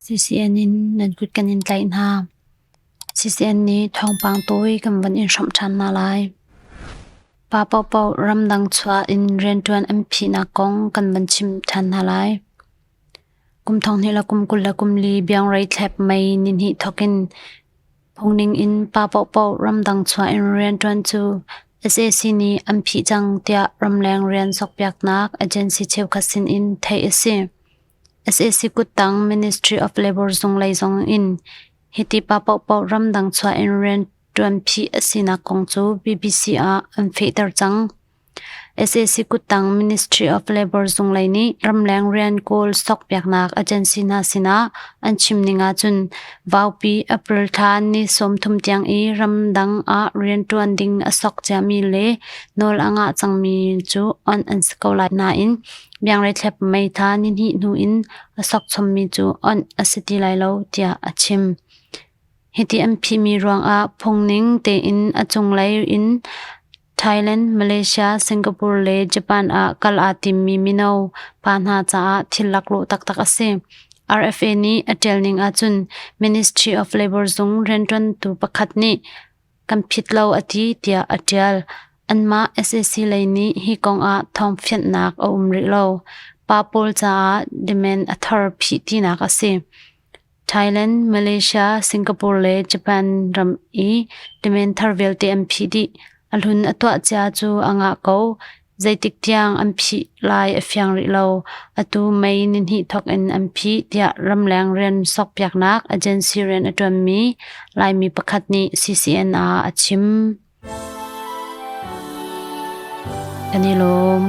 CCN in nan kut kan in tlaih hna. CCN nih thawngpang tawi kan van in hrawmh ṭhan hna lai. Pa paohpaoh ramdang chuah in rianṭuan an phihnak kong kan van chim ṭhan hna lai. Kum 20 le kum 20 le kum li biangrei thlep mei nihnih thawk in Phungning in pa paohpaoh ramdang chuah in rianṭuan cu sac nih an phih cang tiah ramleng rian sokpiaknak agency cheukhat sinin theih a si. Sac kuttang Ministry of Labor zung lei zong in hiti pa paohpaoh ramdang chuah in rianṭuan phih a sinak kong cu BBC ah an fehter cang. Sac kuttang Ministry of Labor zung lei nih ramleng rian kawl sokpiaknak agency hna sinah an chim ning ahcun vaupi April thla ni 30 tiang i ramdang ah rianṭuan ding a sok ciami le nawl a ngah cangmi cu onh an si ko lai nain biangreithlep mei thla nihnih hnu in a sok chommi cu onh a si ti lai lo tiah a chim. Hiti an phihmi ruangah phungning tein a cunglei in Thailand, Malaysia, Singapore le Japan ah kal aa timmi mino pa hna caah thil laklawh taktak a si. RFA nih a ṭial ning ahcun Ministry of Labor zung rianṭuantu pakhat nih kan phit lo a ti tiah a ṭial. Anmah sac lei nih hi kong ah thawngfianhnak a um rih lo. Pa pawl caah demand a thar phih tinak a si. Thailand, Malaysia, Singapore le Japan ram i demand thar vialte an phih dih. A hlun a tuah cia cu a ngah ko. Zeitik tiang an phih lai a fiang rih lo. Atu May nihnih thawk in an phih tiah ramleng rian sokpiaknak agency rian a ṭuanmi Laimi pakhat nih CCN ah a chim. Kan i lawm.